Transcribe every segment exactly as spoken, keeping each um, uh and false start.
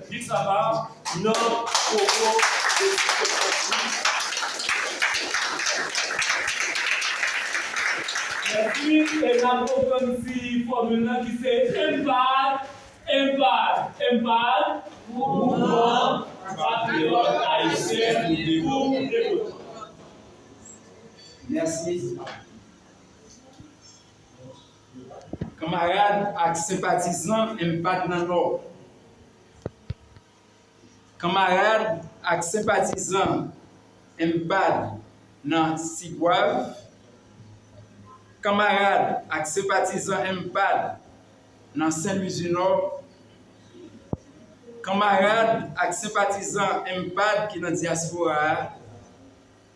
Di sa pa nan pwopo de Mèsi, e n ap reponn si fòmil nan ki se M PAD, M PAD, M PAD, Mouvman Patriyòt Ayisyen pou Devlopman. Mèsi. Kanmarad ak senpatizan M PAD nan Nò. Kanmarad ak senpatizan M PAD nan Tigwav. Kanmarad ak senpatizan M PAD nan Sen Lwi di Nò. Kanmarad ak senpatizan M PAD ki nan dyaspora a.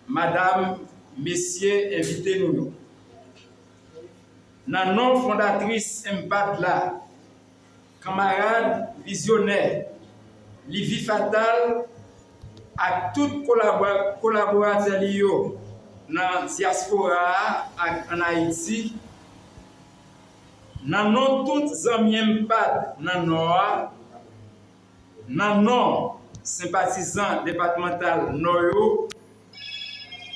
Madanm, mesye envite nou yo. Nan non fondatris M PAD la, kanmarad vizyonè, Livy Fatal ak tout kolabora-, kolaboratè li yo nan dyaspora a ak ann Ayiti, nan non tout zanmi M PAD nan Nò a, nan non senpatizan depatmantal Nò yo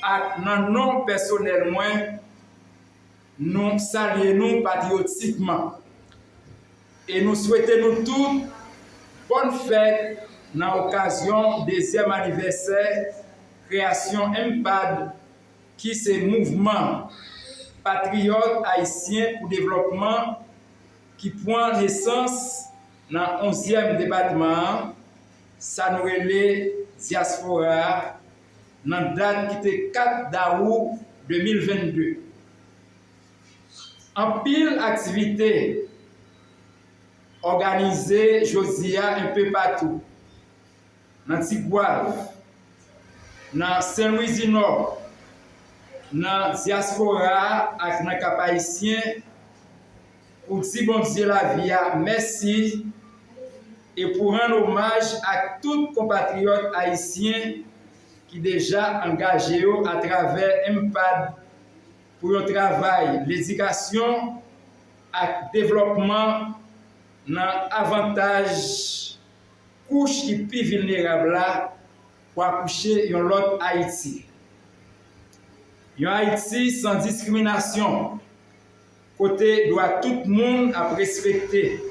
ak nan non pèsonèl mwen, nou salye nou patriyotikman e nou swete nou tout bòn fèt nan okazyon dezyèm anivèsè kreyasyon M PAD ki se Mouvman Patriyòt Ayisyen pou Devlòpman ki pran nesans nan onzyèm depatman an, sa nou rele dyaspora a, nan dat ki te kat dawou de mil vennde. Anpil aktivite òganize jodi a enpe patou. Nan Tigwav, nan Sen Lwi di Nò, nan dyaspora a ak nan Kap Ayisyen, pou di Bondye lavi a mèsi e pou rann omaj ak tout konpatriyòt ayisyen ki deja angaje yo atravè M PAD pou yon travay ledikasyon ak devlòpman nan avantaj kouch ki pi vilnerab la pou akouche yon lòt Ayiti. Yon Ayiti san diskriminasyon, kote dwa tout moun ap respekte.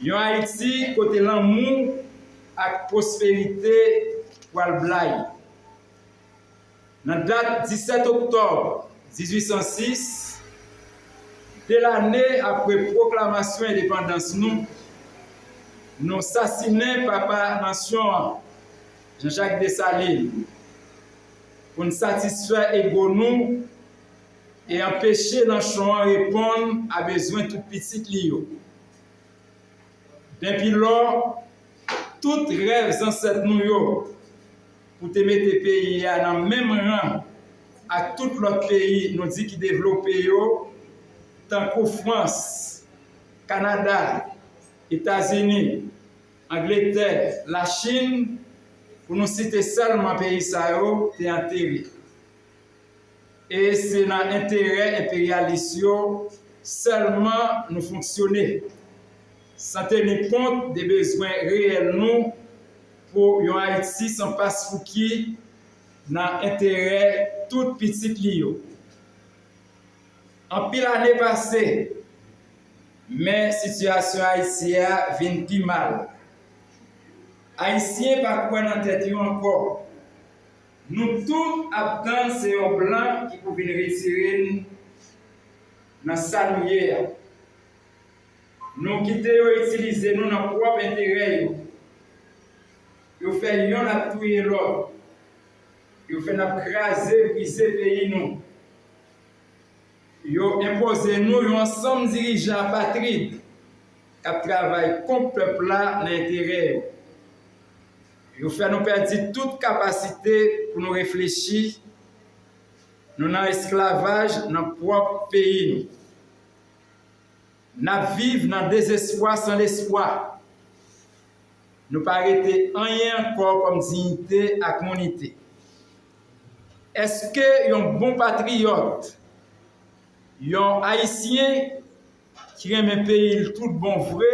Yon Ayiti kote lanmou ak pwosperite pral blayi. Nan dat disèt oktòb dizuit san sis, de lane apre pwoklamasyon endepandans nou, nou sasinen papa nasyon an, Jean-Jacques Dessalines, pou n satisfè ego nou e anpeche nanchon an reponn a bezwen tout pitit li yo. Denpi lò, tout rèv zansèt nou yo pou te mete peyi a nan menm ran ak tout lòt peyi nou di ki devlope yo, tankou Frans, Kanada, Etazini, Angletè, Lachin, pou nou site sèlman peyi sa yo, te antere. E se nan enterè enperyalis yo sèlman nou fonksyone, san teni kont de bezwen reyèl nou pou yon Ayiti san paspouki nan enterè tout pitit li yo. Anpil ane pase, men sitiyasyon Ayiti a vin pi mal. Ayisyen pa kwè nan tèt yo ankò. Nou tout ap tann se yon blan ki pou vin retire n nan sa nou ye a. Nou kite yo itilize nou nan pwòp enterè yo. Yo fè yonn ap touye lòt. Yo fè n ap kraze, brize peyi nou. Yo enpoze nou yon ansanm dirijan apatrid k ap travay kont pèp la nan enterè yo. Yo fè nou pèdi tout kapasite pou nou reflechi. Nou nan esklavaj nan pwòp peyi nou. N ap viv nan dezespwa san lespwa. Nou pa rete anyen ankò kòm diyite ak monite. Èske yon bon patriyòt, yon Ayisyen ki renmen peyi l tout bon vre,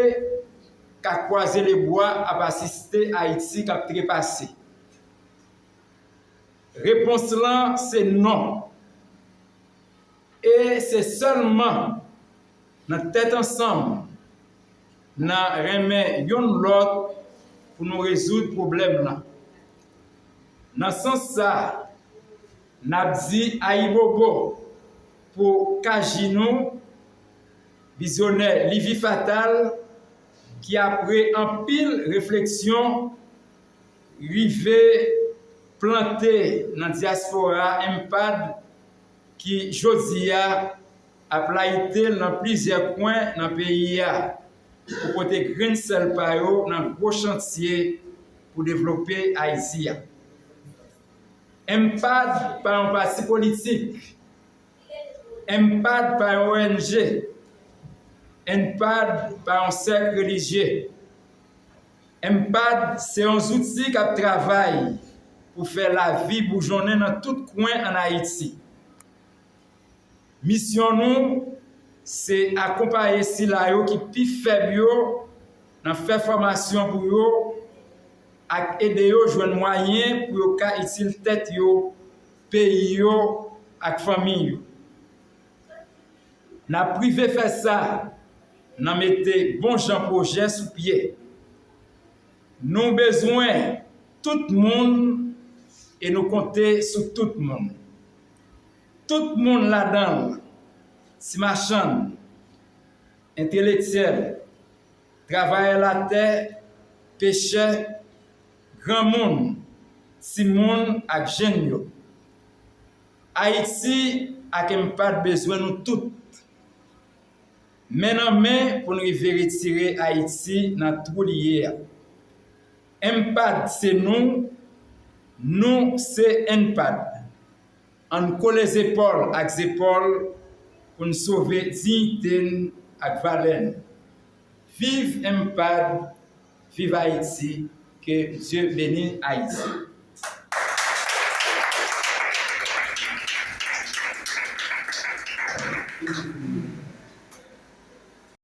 ka kwaze lebwa ap asiste Ayiti k ap trepase? Repons lan se non. E se sèlman nan tèt ansanm, nan renmen yonn lòt pou nou rezoud pwoblèm lan. Nan sans sa, n ap di ayibobo pou Kaji nou, vizyonè Livy Fatal, ki apre anpil refleksyon, rive plante nan dyaspora MPAD ki jodi a ap layite l nan plizyè kwen nan peyi a pou pote grenn sèl pa yo nan gwo chantye pou devlope Ayiti a. MPAD pa yon pati politik. MPAD pa yon ONG. MPAD pa yon sèk relijye. MPAD se yon zouti k ap travay pou fè lavi boujonnen nan tout kwen ann Ayiti. Misyon nou se akonpaye sila yo ki pi fèb yo nan fè fòmasyon pou yo ak ede yo jwenn mwayen pou yo ka itil tèt yo, peyi yo ak fanmi yo. N ap rive fè sa nan mete bon jan pwojè sou pye. Nou bezwen tout moun e nou konte sou tout moun. Tout moun ladan l, ti machann, entelektyèl, travayè latè, pechè, granmoun, timoun ak jenn yo. Ayiti ak MPAD bezwen nou tout. Men nan men pou n rive retire Ayiti nan twou li ye a. MPAD se nou, nou se MPAD. Ann kole zepòl ak zepòl pou n sove diyite n ak valè n. Viv MPAD, viv Ayiti, que Dieu bénisse Haïti.